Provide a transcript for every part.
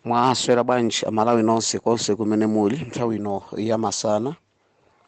Mwaswera bwanji Amalawi nonse konse kumene muli nthawi ino yamasana,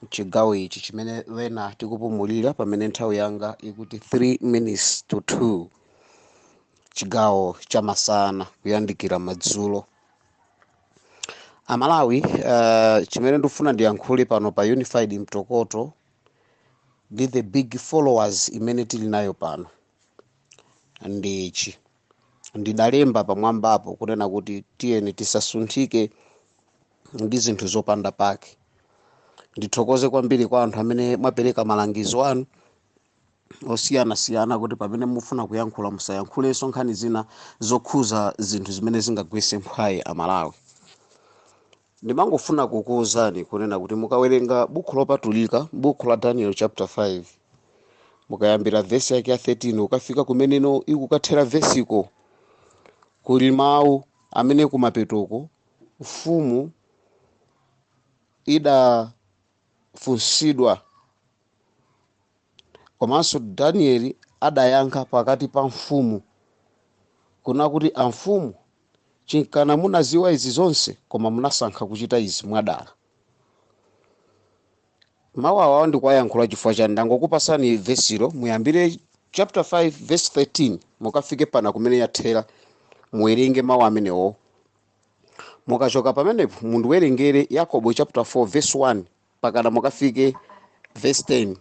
mchigawo ichi chimene wena tikupumulira, pamene nthawi yanga ikuti 3 minutes to 2, chigawo cha masana kuyandikira madzulo. Amalawi, chimene ndikufuna ndiyankhule pano pa Unified Mtokoto ndi the big followers imene tili nayo pano ndichi: ndidalemba pamwambapo kunena kuti tiyeni tisasunthike ndi zinthu zopanda pake. Ndithokoze kwambiri kwa anthu amene mwapereka malangizo anu osiyanasiyana kuti pamene mufuna kuyankhula musayankhulenso nkhani zina zokhuza zinthu zimene zingagwetse mphwayi Amalawi. Ndimangofuna kukuwuzani kunena kuti mukawerenga Buku Lopatulika, buku la Daniel chapter 5, mukayambira vesi yake ya 13 ukafika kumeneno ikukathera vesiko, kuli mawu amene kumapetoko mfumu idafunsidwa, komanso Danieli adayankha pakati pa mfumu kuna kuti, "Amfumu, chinkana munaziwa izi zonse, koma munasankha kuchita izi mwadala." Mawu awa ndikuwayankhula chifukwa chani? Ndangokupasani vesilo, muyambire chapter 5 verse 13 mukafike pana kumene yathera, muwerenge mawu amenewo. Mukachoka pamenepo mundiwerengere Yakobo chapter 4 verse 1 pakana mukafike verse 10,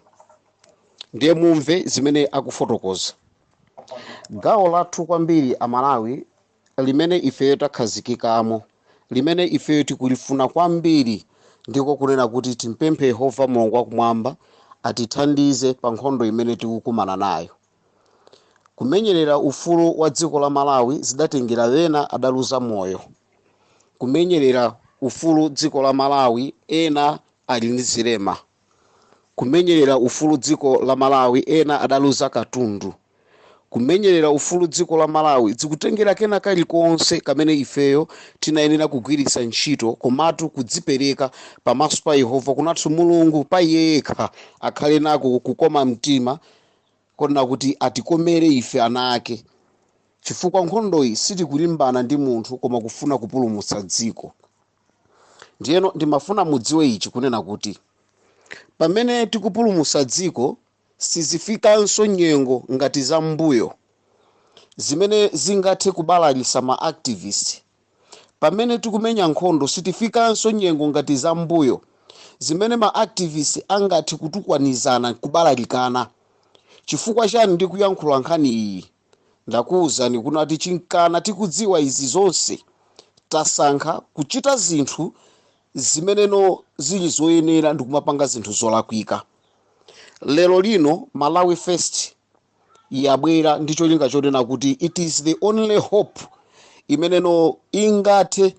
ndiye mumve zimene akufotokoza. Gawo lathu kwambiri Amalawi limene ifeyo takhazikikamo, limene ifeyo tikulifuna kwambiri, ndiko kunena kuti timpemphe Yehova Mulungu wakumwamba atithandize pa nkhondo imene tikukumana nayo. Kumenyerera ufulu wa dziko la Malawi zidatengera ena adaluza moyo. Kumenyerera ufulu dziko la Malawi, ena ali ndi zilema. Kumenyerera ufulu dziko la Malawi, ena adaluza katundu. Kumenyerera ufulu dziko la Malawi zikutengera kena kalikonse kamene ifeyo tinayenera kugwiritsa ntchito, komatu kudzipereka pamaso pa Yehova kunathu Mulungu pa iye yekha akhale nako kukoma mtima konena kuti atikomere ife ana ake, chifukwa nkhondoyi sitikulimbana ndi munthu koma kufuna kupulumutsa dziko. Ndiyeno ndimafuna mudziwe ichi, kunena kuti pamene tikupulumutsa dziko sizifikanso nyengo ngati za mbuyo zimene zingathe kubalalisa ma activist. Pamene tikumenya nkhondo sitifikanso nyengo ngati za mbuyo zimene ma activist angathe kutukwanizana, kubalalikana. Chifukwa chani ndikuyankhula nkhani iyi? Ndakuwuzani kunati chinkana tikudziwa izi zonse, tasankha kuchita zinthu zimeneno zili zoyenera ndi kumapanga zinthu zolakwika. Lero lino Malawi First yabwera ndi cholinga chonena kuti it is the only hope imeneno ingathe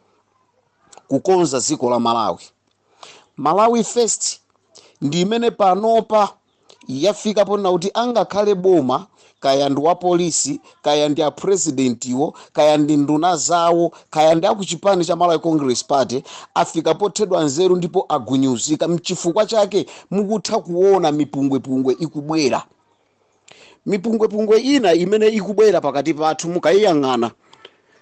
kukonza dziko la Malawi. Malawi First ndi imene panopa yafika ponena kuti angakhale boma, kaya ndi wa polisi, kaya ndi apresidentiwo, kaya ndi nduna zawo, kaya ndi akuchipani cha Malawi Congress Party, afika pothedwa nzeru ndipo agunyuzika. Mchifukwa chake mukutha kuona mipungwepungwe ikubwera. Mipungwepungwe ina imene ikubwera pakati pathu, mukayiyang'ana,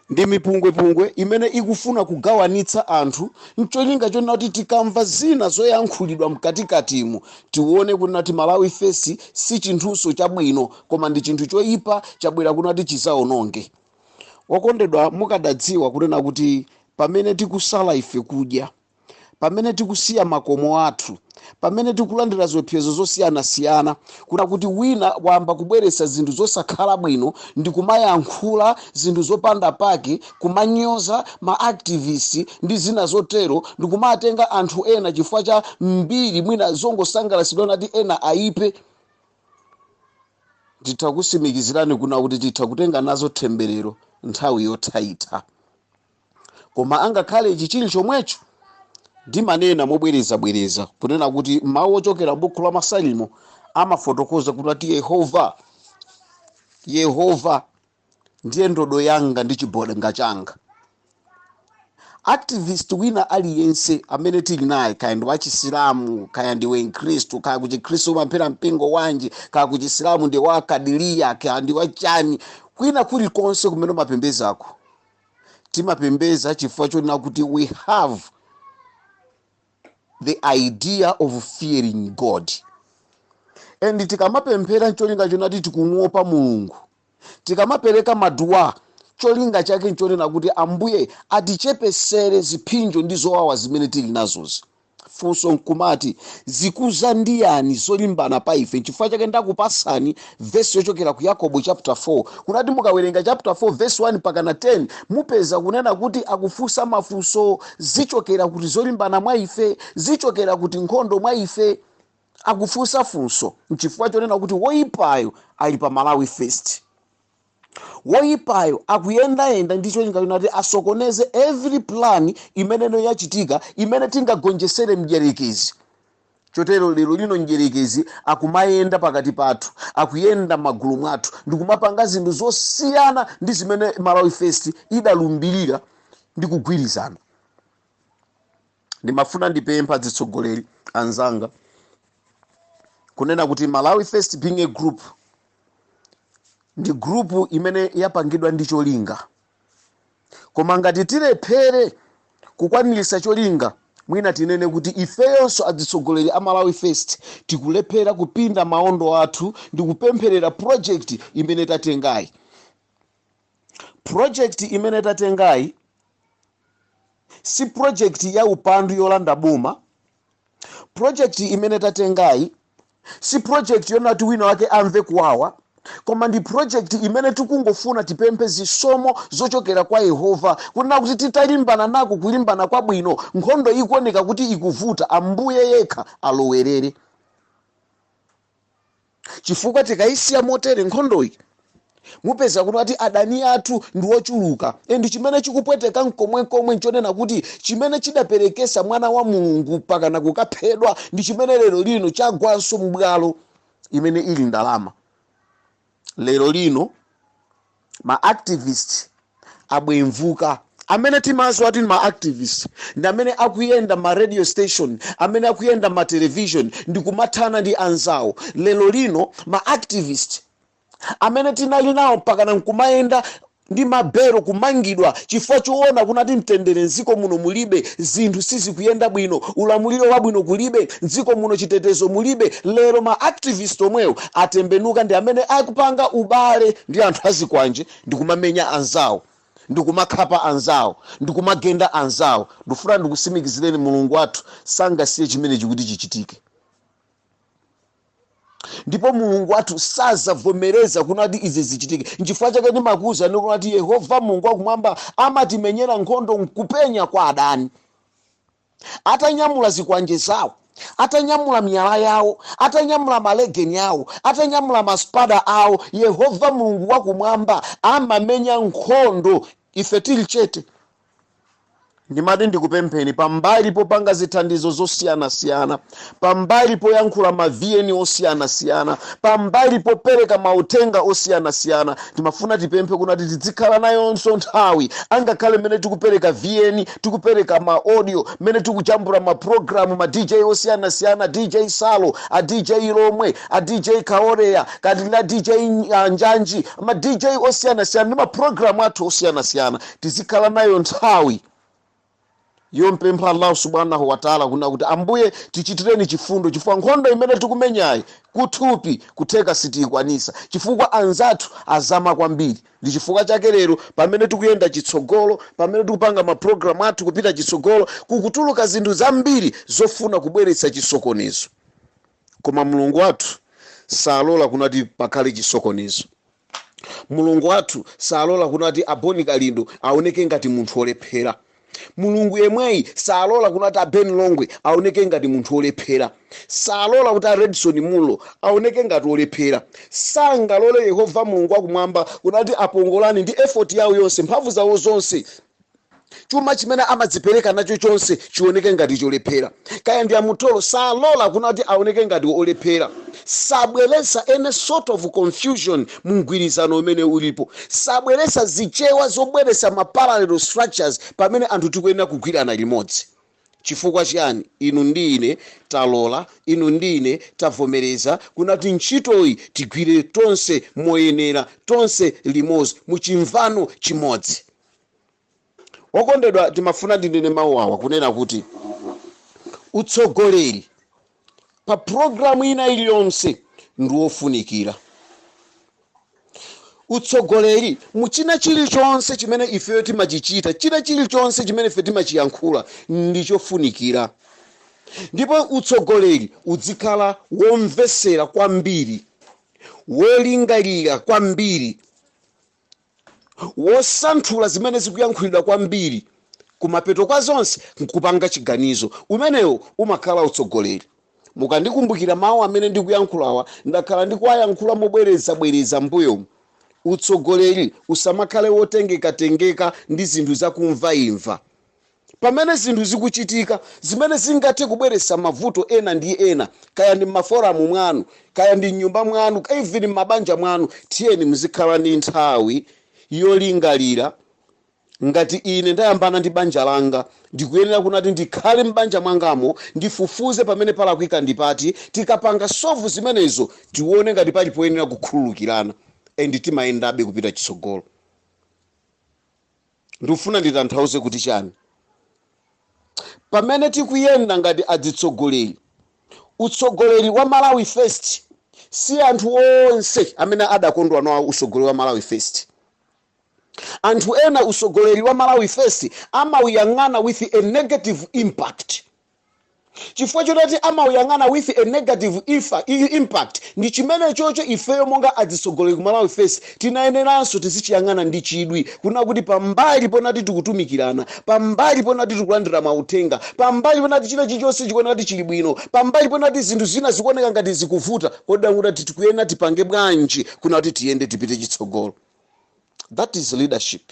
ndi mipungwepungwe imene ikufuna kugawanitsa anthu mcholinga chonena kuti tikamva zina zoyankhulidwa mkatikatimu tione kunati Malawi First si chinthuso chabwino koma ndi chinthu choyipa chabwera kunati chizaononge. Okondedwa, mukadadziwa kunena kuti pamene tikusala ife kudya, pamene tikusiya makomo athu, pamene tikulandira ziopsezo zosiyanasiyana, kuna kuti wina wamba kubweretsa zinthu zosakhala bwino ndi kumayankhula zinthu zopanda pake, kumanyoza ma activist ndi zina zotero, ndi kumatenga anthu ena chifukwa cha mbiri mwina zongosangalatsidwa nati ena aipe, nditha kusimikizirani kuna kuti titha kutenga nazo temberero nthawi yothaitha. Koma angakhale ichi chili chomwecho, ndimanena mobwerezabwereza kunena kuti mawu ochokera buku la Masalimo amafotokoza kuti ati Yehova, Yehova ndiye ndodo yanga ndi chiboda changa. Activist wina aliyense amene tili naye, kaya ndi wachisilamu, kaya ndiwe mkhristu, kaya kuchikhristu umamphera mpingo wanji, kaya kuchisilamu ndi wa Kadiriya, kaya ndi wachani, kwina kulikonse kumene umapembezako, Timapembeza chifukwa chonena kuti we have the idea of fearing God. And tikamapemphera, ncholinga chonati tikumuopa Mulungu. Tikamapereka maduwa, cholinga chake nchonena kuti Ambuye atichepesere ziphinjo ndi zowawa zimene tili nazozi. Funso nkumati, zikuza ndiyani zolimbana pa ife? Nchifukwa chake ndakupasani vesi yochokera ku Yakobo chapter 4, kunati mukawerenga chapter 4 verse 1 pakana 10, mupeza kunena kuti akufunsa mafunso: zichokera kuti zolimbana mwa ife? Zichokera kuti nkhondo mwa ife? Akufunsa funso nchifukwa chonena kuti woyipayo ali pa Malawi First. Woyipayo akuyendayenda ndi cholinga chonati asokoneze every plan imeneno yachitika imene tingagonjesere mdierekezi. Chotero lero lino mdierekezi akumayenda pakati pathu, akuyenda m'magulu mwathu ndikumapanga zinthu zosiyana ndi zimene Malawi First idalumbirira ndi kugwirizana. Ndimafuna ndipempha atsogoleri anzanga kunena kuti Malawi First, being a group, ndi group imene yapangidwa ndi cholinga. Koma ngati tilephere kukwaniritsa cholinga, mwina tinene kuti ifeyonso atsogoleri a Malawi First tikulephera kupinda maondo athu ndi kupempherera project imene tatengayi. Project imene tatengayi si project ya upandu yolanda boma. Project imene tatengayi si project yonati wina wake amve kuwawa, koma ndi project imene tikungofuna tipemphe zisomo zochokera kwa Yehova, kunena kuti titalimbana nako kulimbana kwabwino, nkhondo ikuoneka kuti ikuvuta, Ambuye yekha alowerere, chifukwa tikayisiya motere nkhondoyi, mupeza kuti adani athu ndi ochuluka. And chimene chikupweteka nkomwekomwe nchonena kuti chimene chidaperekesa mwana wa Mulungu pakana kukaphedwa ndi chimene lero lino chagwanso m'bwalo, imene ili ndalama. Lero lino ma activist abwemvuka amene timaziwa ati ma activist ndi amene akuyenda ma radio station, amene akuyenda ma television ndi kumathana ndi anzawo. Lero lino ma activist amene tinali nawo mpakana nkumayenda ndi mabero kumangidwa chifukwa choona kunati mtendere mdziko muno mulibe, zinthu sizikuyenda bwino, ulamuliro wabwino kulibe mdziko muno, chitetezo mulibe, lero ma activist omwewo atembenuka, ndi amene akupanga ubale ndi anthu azikwanje ndi kumamenya anzawo, ndi kumakhapa anzawo, ndi kumagenda anzawo. Ndifuna ndikusimikizireni, Mulungu wathu sangasiye chimene chikuti chichitike, ndipo Mulungu wathu sazavomereza kunati izi zichitike. Nchifukwa chake ndimakuwuzani kunati Yehova Mulungu wakumwamba amatimenyera nkhondo nkupenya kwa adani. Atanyamula zikwanje zawo, atanyamula miyala yawo, atanyamula malegeni awo, atanyamula maspada awo, Yehova Mulungu wakumwamba amamenya nkhondo ife tili chete. Ndimati ndikupempheni, pambali popanga zithandizo zosiyanasiyana, pambali poyankhula ma VN osiyanasiyana, pambali popereka mauthenga osiyanasiyana, timafuna tipemphe kunati tizikhala nayonso nthawi, angakhale mmene tikupereka VN, tikupereka ma audio, mmene tikujambula ma program, ma DJ osiyanasiyana, DJ Salo, a DJ Lomwe, a DJ Kaoreya, kati la DJ Njanji, ma DJ osiyanasiyana ndi ma program athu osiyanasiyana, tizikhala nayo nthawi yompempha Allahu subhanahu wataala kuna kuti, "Ambuye, tichitireni chifundo, chifukwa nkhondo imene tikumenyayi kuthupi kutheka sitiyikwanisa, chifukwa anzathu azama kwambiri." Ndi chifukwa chake lero pamene tikuyenda chitsogolo, pamene tikupanga mapulogalamu athu kupita chitsogolo, kukutuluka zinthu zambiri zofuna kubweretsa chisokonezo. Koma Mulungu wathu salola kunati pakhale chisokonezo. Mulungu wathu salola kunati Aboni Kalindo aoneke ngati munthu wolephera. Mulungu yemweyi salola kunati a Ben Longwe aoneke ngati munthu wolephera. Salola kuti a Redson Mulo aoneke ngati wolephera. Sangalole Yehova Mulungu wakumwamba kunati apongolani ndi effort yawo yonse, mphamvu zawo zonse, chuma chimene amadzipereka nacho chonse chioneke ngati cholephera. Kaya ndi amutolo, salola kunati aoneke ngati olephera. Sabweretsa any sort of confusion mu mgwirizano umene ulipo. Sabweretsa zichewa zobweretsa ma parallel structures pamene anthu tikuyenera kugwirana limodzi. Chifukwa chiyani? Inu ndi ine talola, inu ndi ine tavomereza kunati ntchitoyi tigwire tonse moyenera, tonse limodzi, muchimvano chimodzi. Wokondedwa, timafuna ndinene mawu awa kunena kuti utsogoleri pa programu ina iliyonse ndi wofunikira. Utsogoleri mu china chilichonse chimene ifeyo timachichita, china chilichonse chimene ife timachiyankhula, ndi chofunikira. Ndipo utsogoleri udzikhala womvesera kwambiri, wolingalira kwambiri, wosanthula zimene zikuyankhulidwa kwambiri, kumapeto kwa zonse nkupanga chiganizo. Umenewo umakhala utsogoleri. Mukandikumbukira, mawu amene ndikuyankhulawa ndakhala ndikuwayankhula mobwerezabwereza mbuyomu. Utsogoleri usamakhale wotengekatengeka ndi zinthu zakumvaimva pamene zinthu zikuchitika zimene zingathe kubweretsa mavuto ena ndi ena, kaya ndi m'maforamu mwanu, kaya ndi mnyumba mwanu, even m'mabanja mwanu. Tiyeni muzikhala ndi nthawi yolingalira. Ngati ine ndayambana ndi banja langa, ndikuyenera kunati ndikhale m'banja mwangamo, ndifufuze pamene palakwika ndipati. Tikapanga solve zimenezo, tione ngati pali poyenera kukhululukirana, and timayendabe kupita chitsogolo. Ndikufuna nditanthauze kuti chani? Pamene tikuyenda ngati adzitsogoleri, utsogoleri wa Malawi First, si anthu onse amene adakondwa nawo utsogoleri wa Malawi First. Anthu ena utsogoleri wa Malawi First amawuyang'ana with a negative impact. Chifukwa chotati amawuyang'ana with a negative impact, ndi chimene chocho ifeyo monga adzitsogoleri ku Malawi First tinayeneranso tizichiyang'ana ndi chidwi, kuna kuti pambali ponati tikutumikirana, pambali ponati tikulandira mauthenga, pambali ponati china chilichonse chikuoneka kuti chili bwino, pambali ponati zinthu zina zikuoneka ngati zikuvuta, kodi kuti tikuyenera tipange bwanji kuna kuti tiyende tipite chitsogolo? That is leadership.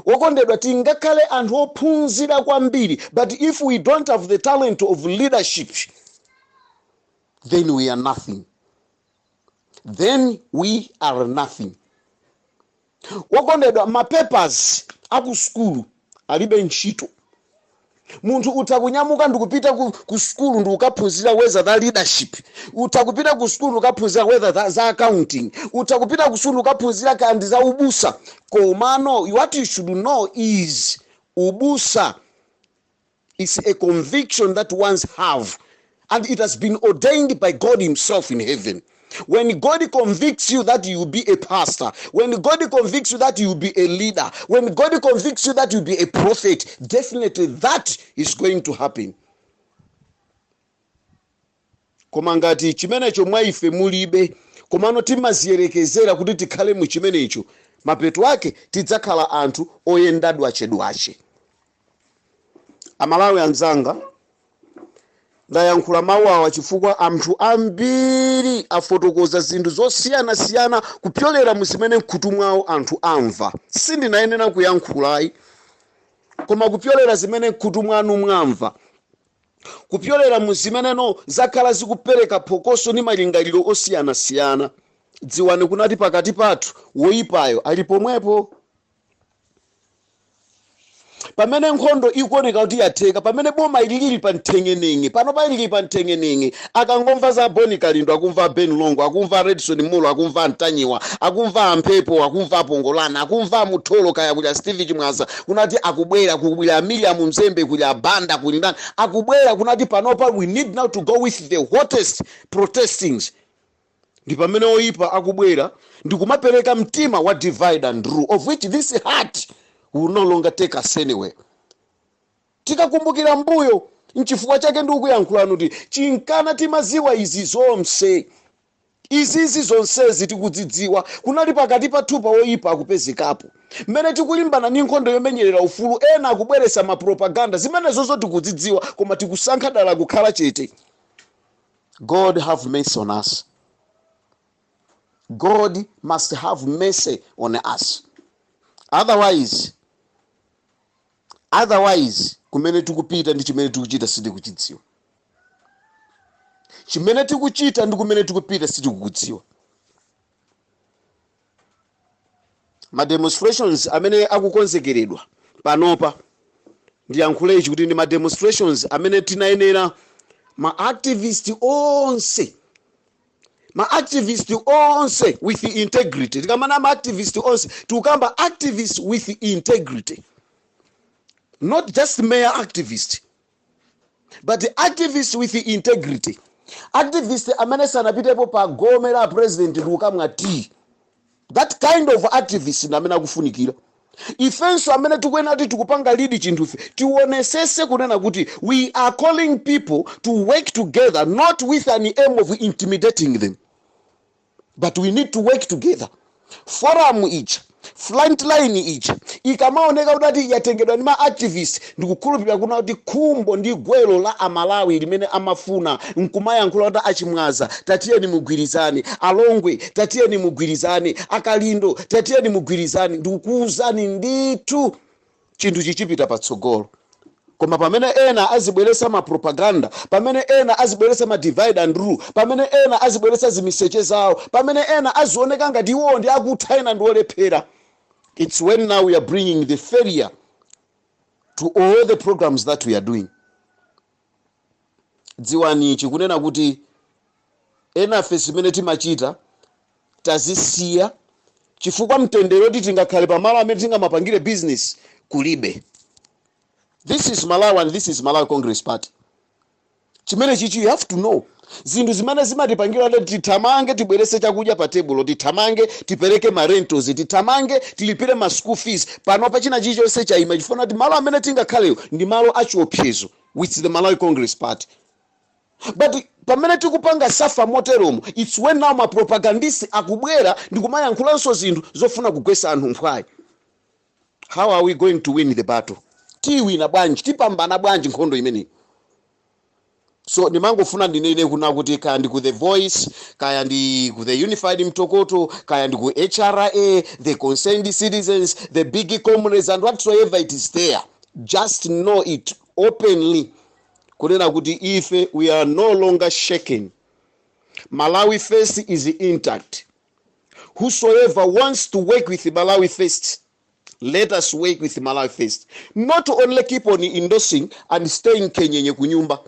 Wokondedwa, tingakhale anthu ophunzira kwambiri, but if we don't have the talent of leadership, then we are nothing, then we are nothing. Wokondedwa, mapapers aku sukulu alibe ntchito. Munthu utha kunyamuka ndikupita ku sukulu ndikukaphunzira whether za leadership, utha kupita ku sukulu ndikukaphunzira whether za accounting, utha kupita ku sukulu ndikukaphunzira kandi za ubusa, komano what you should know is ubusa is a conviction that ones have, and it has been ordained by God himself in heaven. When God convicts you that you will be a pastor, when God convicts you that you will be a leader, when God convicts you that you will be a prophet, definitely that is going to happen. Koma ngati chimenecho mwa ife mulibe, komano timaziyerekezera kuti tikhale mu chimenecho, mapeto ake tidzakhala anthu oyenda dwachedwache. Amalawi anzanga, ndayankhula mawu awa chifukwa anthu ambiri afotokoza zinthu zosiyanasiyana kupyolera mu zimene mkhutu mwawo anthu amva. Sindinayenera kuyankhulayi, koma kupyolera zimene mkhutu mwanu mwamva, kupyolera mu zimeneno zakhala zikupereka phokoso ndi malingaliro osiyanasiyana, dziwani kunati pakati pathu woyipayo ali pomwepo. Pamene nkhondo ikuoneka kuti yatheka, pamene boma ili lili pa mthengenenge, pano palili pa mthengenenge, akangomva za Boni Kalindo, akumva Ben Longo, akumva Redson Mulo, akumva Ntanyiwa, akumva Amphepo, akumva Apongolana, akumva Mutholo, kaya kuli a Steve Chimwaza, kunati akubwera, kubwera Miriam Mzembe, kuli Abanda, kuli ndani, akubwera kunati panopa we need now to go with the hottest protestings, ndi pamene oyipa akubwera ndikumapereka mtima wa divide and rule, of which this heart will no longer take us anywhere. Tikakumbukira mbuyo, nchifukwa chake ndikuyankhulani kuti chinkana timaziwa izi zonse, izizi zonsezi tikudzidziwa, kunali pakati pathupa woyipa akupezekapo. Mmene tikulimbana ndi nkhondo yomenyerera ufulu, ena akubweretsa mapropaganda. Zimenezozo tikudzidziwa, koma tikusankha dala kukhala chete. God have mercy on us. God must have mercy on us, otherwise kumene tikupita ndi chimene tikuchita sitikuchidziwa. Chimene tikuchita ndi kumene tikupita sitikukudziwa. Ma demonstrations amene akukonzekeredwa panopa, ndiyankhule ichi kuti ndi ma demonstrations amene tinayenera ma activist onse. Ma activist onse with integrity, tikamana ma activist onse, tikukamba activist with integrity, not just mere activist, but activist with integrity, activist amene sanapitepo pa gome la president ndikukamwa tea. That kind of activist ndi amene akufunikira. Ifenso amene tikuena kuti tikupanga lead chinthufe, tionesese kunena kuti we are calling people to work together, not with an aim of intimidating them, but we need to work together. Forum ija, frontline ija, ikamaoneka kuti yatengedwa ndi ma activist, ndikukhulupirira kuna kuti khumbo ndi gwero la Amalawi limene amafuna nkumayankhula kuti, "Achimwaza, tatiyeni mugwirizane. Alongwe, tatiyeni mugwirizane. Akalindo, tatiyeni mugwirizane," ndikukuwuzani ndithu, chinthu chichipita patsogolo. Koma pamene ena azibweresa ma propaganda, pamene ena azibweresa ma divide and rule, pamene ena azibweresa zimiseche zawo, pamene ena azioneka ngati iwo ndi akutha, ena ndi olephera, it's when now we are bringing the failure to all the programs that we are doing. Dziwani ichi, kunena kuti enafe zimene timachita tazisiya chifukwa mtendere kuti tingakhale pamalo amene tingamapangire business kulibe. This is Malawi and this is Malawi Congress Party. Chimene chichi, you have to know zinthu zimene zimatipangira kuti tithamange tibwerese chakudya pa tebulo, tithamange tipereke ma rentals, tithamange tilipire ma school fees. Pano pa china chilichonse chayima chifuna kuti malo amene tingakhaleyo ndi malo achiopsezo with the Malawi Congress Party. But pamene tikupanga suffer moteromo, it's when now ma propagandist akubwera ndikumayankhulanso zinthu zofuna kugwesa anthu mphwayi. How are we going to win the battle? Tiwina bwanji? Tipambana bwanji nkhondo imeneyi? So ndimangofuna ndinene kuna kuti kaya ndi ku The Voice, kaya ndi ku the Unified Mtokoto, kaya ndi ku HRA, the Concerned Citizens, the big comrades and whatsoever it is there, just know it openly kunena kuti ife, we are no longer shaken. Malawi First is intact. Whosoever wants to work with Malawi First, let us work with Malawi First, not only keep on endorsing and staying kenyenye kunyumba,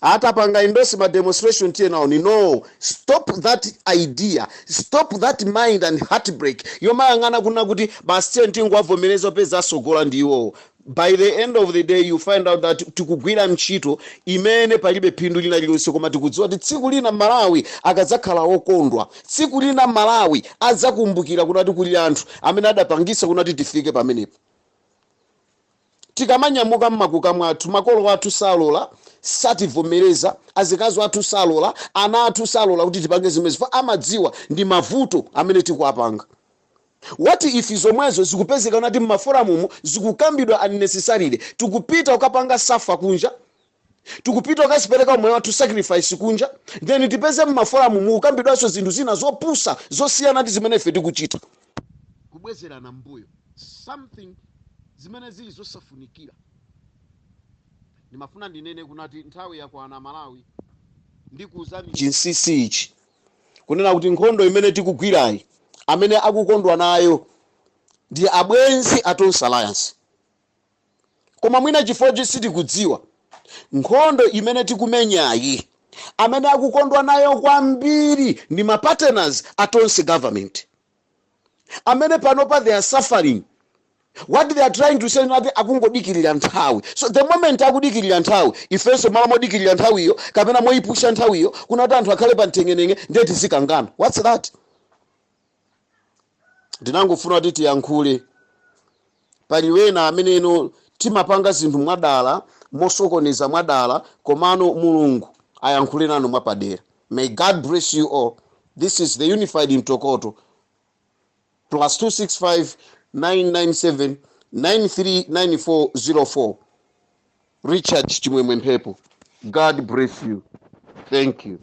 atapanga endorse ma demonstration, tiye nawo. No, stop that idea, stop that mind and heartbreak yomayang'ana kuna kuti basi, tiye tingwavomereza peza asogola ndi iwowo. By the end of the day, you find out that tikugwira ntchito imene palibe phindu lina lililonse, koma tikudziwa kuti tsiku lina Malawi akadzakhala wokondwa, tsiku lina Malawi adzakumbukira kunati kuli anthu amene adapangisa kunati tifike pamenepo. Tikamanyamuka mmakuka mwathu, makolo athu salola, sativomereza, azikazi athu salola, ana athu salola kuti tipange zimene fa amadziwa ndi mavuto amene tikuapanga. What if zomwezo zikupezeka nati mma forum zikukambidwa unnecessarily? Tikupita kukapanga suffer kunja, tikupita kukazipereka moyo wathu sacrifice kunja, then tipeze mma forum mukukambidwanso zinthu zina zopusa zosiyana ndi zimene ife tikuchita, kubwezerana mbuyo, something zimene zili zosafunikira. Ndimafuna ndinene kunati nthawi yakwana, Malawi. Ndikuwuzani chinsinsi ichi, kunena kuti nkhondo imene tikugwirayi, amene akukondwa nayo ndi abwenzi a Tonse Alliance. Koma mwina chifukwa sitikudziwa, nkhondo imene tikumenyayi, amene akukondwa nayo kwambiri ndi ma partners a Tonse government, amene panopa they are suffering. What they are trying to say, nati akungodikirira nthawi. So the moment akudikirira nthawi, ifenso malo modikirira nthawiyo kapena moyipusha nthawiyo kunati anthu akhale pa mthengenenge, ndiye tizikangana. What's that? Ndinangofuna kuti tiyankhule. Pali wena ameneno timapanga zinthu mwadala, mosokoneza mwadala, komano Mulungu ayankhule nanu mwapadera. May God bless you all. This is the Unified Mtokoto, +265 997 939404. Richard Chimwemwe Mphepo. God bless you. Thank you.